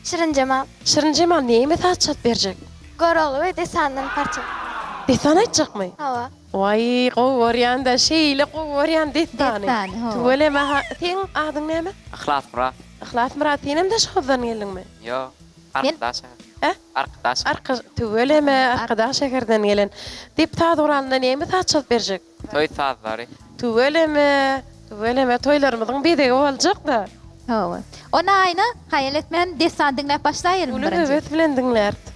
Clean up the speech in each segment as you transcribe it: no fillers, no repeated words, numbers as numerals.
Şirin Jemal. Şirin Jemal näme saz çalyp berjek? Görogly we dessandan parça. Dessan aýtjakmy? Hawa. Waý, gowy görýän-dä, şeýle gowy görýän dessany. Dessany, hawa. Tüweleme, ha, seň adyň näme? Yhlasmyrat. Yhlasmyrat, senem Daşoguzdan geldiňmi? Ýok, Arkadag şäher. Hä? Arkadag şäher. Arka, tüweleme, Arkadag şäherden gelen. Dep saz guralynda näme saz çalyp berjek? Toý sazlary. Tüweleme, tüweleme, toýlarymyzyň bezegi boljak-da. Hawa. Onda Aýna, haýal etmän, dessan diňläp başlaýalymy Uly birinji? höwes bilen diňläris.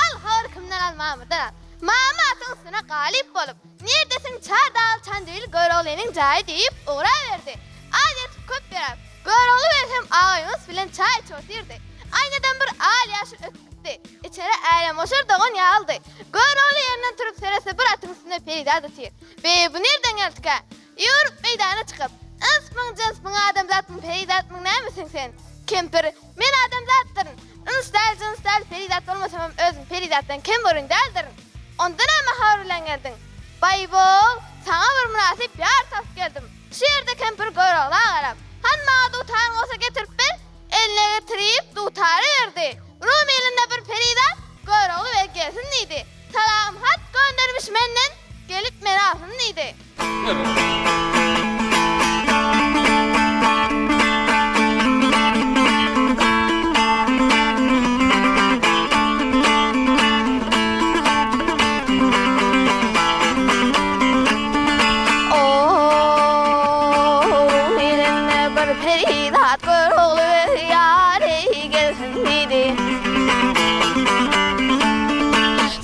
Al, hor kimden al, mamydan al. Mama atyň üstüne galyp bolup, Nirdesiň çar dagly Çandybil Göroglynyň jaýy diýip ugraberdi. Az ýatyp köp ýöräp, Görogly beg hem Agaýunus bilen çaý içip otyrdy. Aýnadan bir al-ýaşyl ötüp gitdi. Içeri älemgoşar dogan ýagyldy. Görogly ýerinden turup seretse bir atyň üstünde perizat otyr. Be, bu nirden geldikä? Ýüwrüp meýdana çykyp, Ynsmyň, jynsmyň, adamzatmyň, perizatmyň, nämesiň sen? Kempir, Men adamzatdyryn. Yns däl, jyns däl, perizat bolmasamam özüm perizatdan kem görün däldirin. Onda näme habar bilen geldiň? Baý-bow, saňa bir mynasyp ýar tapyp geldim. Şu ýerde kempir Görogla garap, Hany maňa dutaryň bolsa getirip ber. Eline getirip, dutary berdi. Rum ilinde bir perizat Görogly beg gelsin diýdi. Salam hat göndermiş menden, gelip meni alsyn diýdi. Ow, elinde bir perizat Görogly ýary gelsin diýdi.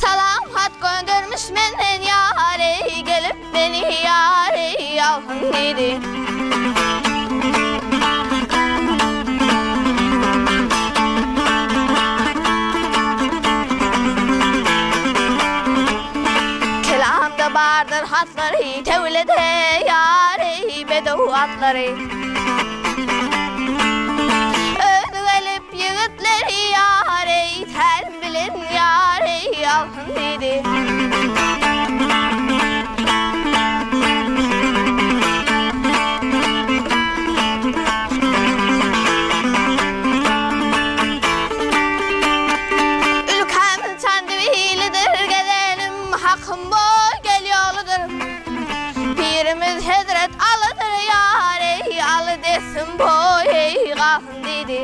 Salam hat göndermiş menden ýary gelip meni ýary alsyn diýdi. Kelamda bardyr hatlary tewlede ýary bedew atlary. Özi gelip ýigitleri ýary tälim bilen ýary alsyn diýdi. Ülkämiz Çandybilidir, gezenim Hakym boý gel ýoludyr. Pirimiz Hezret Alydyr, ýar eý, Aly dessin boý eý, galsyn diýdi.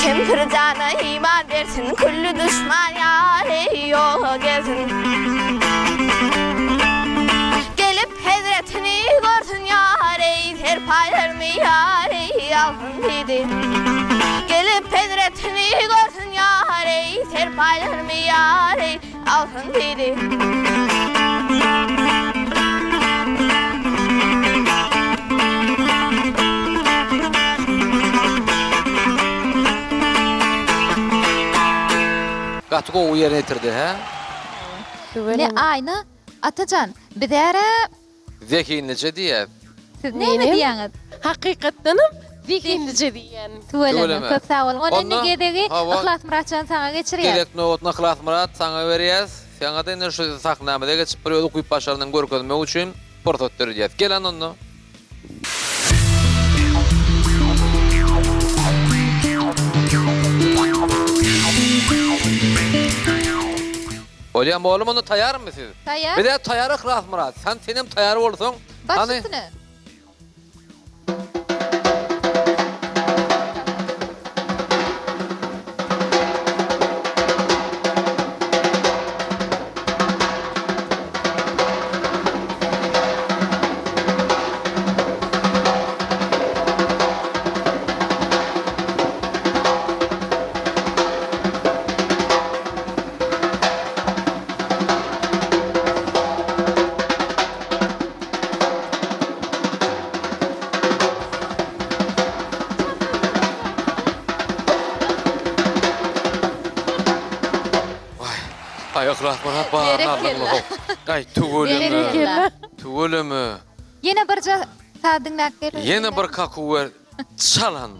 Kempir jana iman bersin, külli duşman ýar eý, ýola gelsin. Gelip hezretini görsün ýar eý, serpaýlarymy ýar eý, alsyn diýdi. Gelip hezretini görsün ýar eý, serpaýlarymy ýar eý, alsyn diýdi. Gaty gowy ýerine ýetirdi hä? Ne Aýna, Atajan, bizärä Zehinlije diýýäs. Siz näme diýýäňiz? Hakykatdanam zehinlije diýýän. Tüweleme, köp sag boluň. Onda indi gezegi Yhlasmyratjan saňa geçirýäs. Gezek nobatyny Yhlasmyrat saňa berýäs. Saňa-da indi şu sahnamyza geçip bir öz ukyp-başarnygyňy görkezmek üçin pursat döredýäs. Gel hany onda. Bolýa mollum onda taýarmy siz? Taýar. Bizä taýar Yhlasmyrat. Sen senem taýar bolsaň. Baş üstüne. Aý Yhlas Myrat baryny aldyň how. Aý tüweleme. Tüweleme. Ýene birje saz diňläp gel. Ýene bir kakuw ber. Çal hany.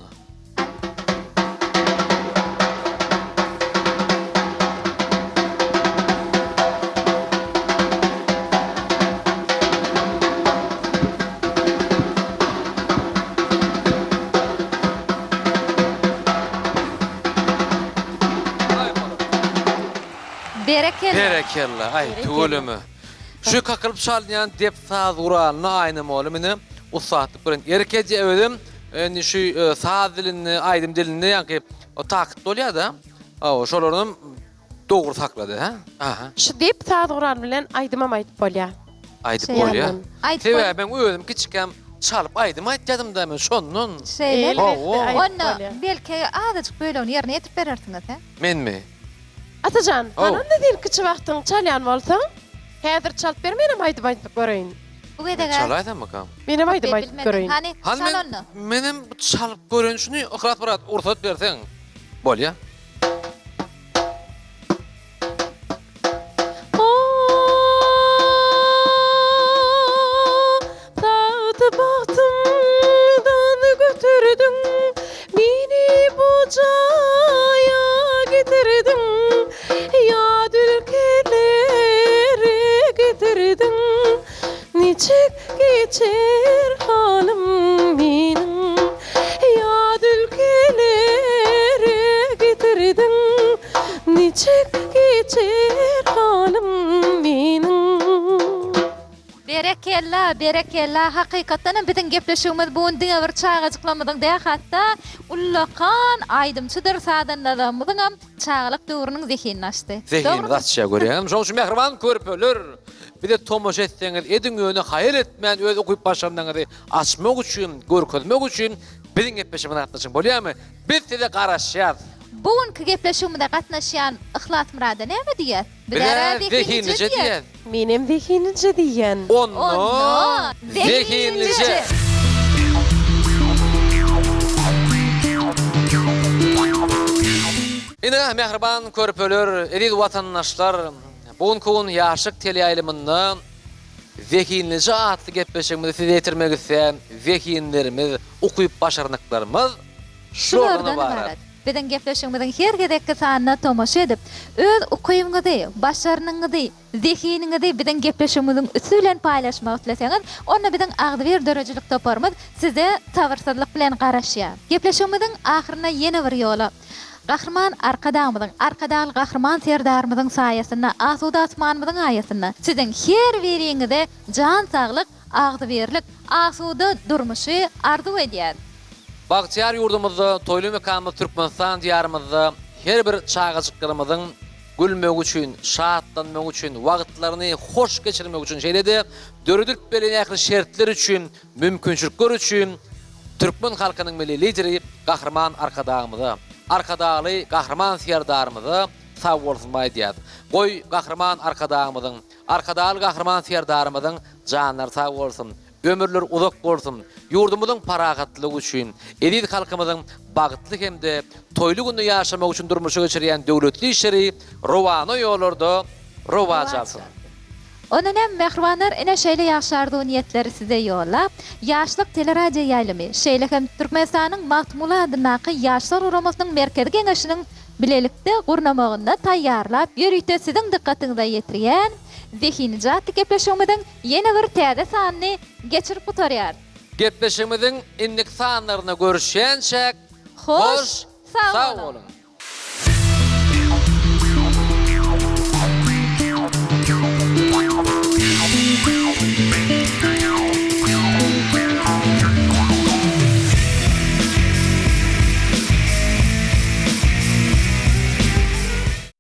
Berekella. Berekella. Aý, tüweleme. Şu kakylyp çalynýan dep saz guralyna Aýna mugallym ine ussatlyk bilen erk edýär. Özem indi şu saz dilinde, aýdym dilinde ýaňky o takt bolýar-da. Hawa, şolaram dogry saklady, hä? Aha. Şu dep saz guraly bilen aýdymam aýdyp bolýar. Aýdyp Şeýle. bolýar. Aýdyp Sebäbi men özüm kiçikäm çalyp aýdym aýtýardym-da men şondan. Şeýle. Elbetde Hawa. aýdyp Onda bolýar. belki azajyk bölegini ýerine ýetirip berersiňiz, hä? Menmi? Atajan, Haw. hananda sen kiçi wagtyň çalýan bolsaň, häzir çalyp ber menem aýdym aýdyp göreýin. Bu gezeg-ä Çalaýsammykam? Menem aýdym aýdyp bilmedim. göreýin. Hany, Hany çal men, onda. menem çalyp göreýin şuny, Yhlas brat, rugsat berseň. Bolýa. Tagty bagtymdan göterdiň, Meni bu jaýa getirdiň, Ýat ülkelere getirdiň. Niçik geçer halym meniň, Ýat ülkelere getirdiň. Niçik geçer halym meniň. Berekella, berekella, hakykatdanam biziň gepleşigimiz bu gün diňe bir çagajyklarymyzyň däl hatda ullakan aýdymçydyr sazandalarymyzyňam çagalyk döwrüniň zehinini açdy. Zehinimizi açýar görýäňizmi? Şonuň üçin mähriban körpeler, bize tomaşa etseňiz ediň ýöne haýal etmän öz ukyp başarnygyňyzy açmak üçin, görkezmek üçin biziň gepleşigimize gatnaşyň bolýarmy? Biz size garaşýas. Bu günki gepleşigimize gatnaşýan Yhlasmyrada näme diýýäs? Bizä zehinlije diýýäs. Menem zehinlije diýýän. Onda zehinlije. Ine, mähriban körpeler, eziz watandaşlar, bu günki gün Ýaşlyk teleýaýlymynda Zehinlije atly gepleşigimizi size ýetirmek isleýän zehinlerimiz, ukyp-başarnyklarymyz şulardan ybarat. Biziň gepleşigimiziň her gezekki sanyna tomaşa edip, öz ukybyňyzy, başarnygyňyzy, zehiniňizi biziň gepleşigimiziň üsti bilen paýlaşmak isleseňiz, onda biziň agzybir döredijilik toparymyz size sabyrsyzlyk bilen garaşýar. Gepleşigimiziň ahyrynda ýene bir ýola, Gahryman Arkadagymyzyň, Arkadagly Gahryman Serdarymyzyň saýasynda, asuda asmanymyzyň aýasynda siziň her biriňize jan saglyk, agzybirlik, asuda durmuşy arzuw edýäris. Bagtyýar ýurdumyzda, toýly mekanymyz Türkmenistan Diýarymyzda her bir çagajyklarymyzyň gülmegi üçin, şatlanmagy üçin, wagtlaryny hoş geçirmegi üçin, şeýle-de döredilip berlen ähli şertler üçin, mümkinçilikler üçin türkmen halkynyň Milli Lideri Gahryman Arkadagymyza, Arkadagly Gahryman Serdarymyza sag bolsun aýdýarys. Goý, Gahryman Arkadagymyzyň, Arkadagly Gahryman Serdarymyzyň janlary sag bolsun, ömürleri uzak bolsun, ýurdumyzyň parahatlygy üçin, eziz halkymyzyň bagtly hem-de toýly günde ýaşamagy üçin durmuşa geçirýän döwletli işleri rowana ýollarda rowaç alsyn! Onda näme, mähribanlar, ine şeýle ýagşy arzuw-niýetleri size ýollap, Ýaşlyk teleradioýaýlymy, şeýle hem Türkmenistanyň Magtymguly adyndaky Ýaşlar guramasynyň Merkezi Geňeşiniň bilelikde gurnamagynda taýýarlap, ýörite siziň dykgatyňyza ýetirýän Zehinije atly gepleşigimiziň ýene bir täze sanyny geçirip gutarýarys. Gepleşigimiziň indiki sanlarynda görüşýänçäk, Hoş hoş sag sag boluň! boluň!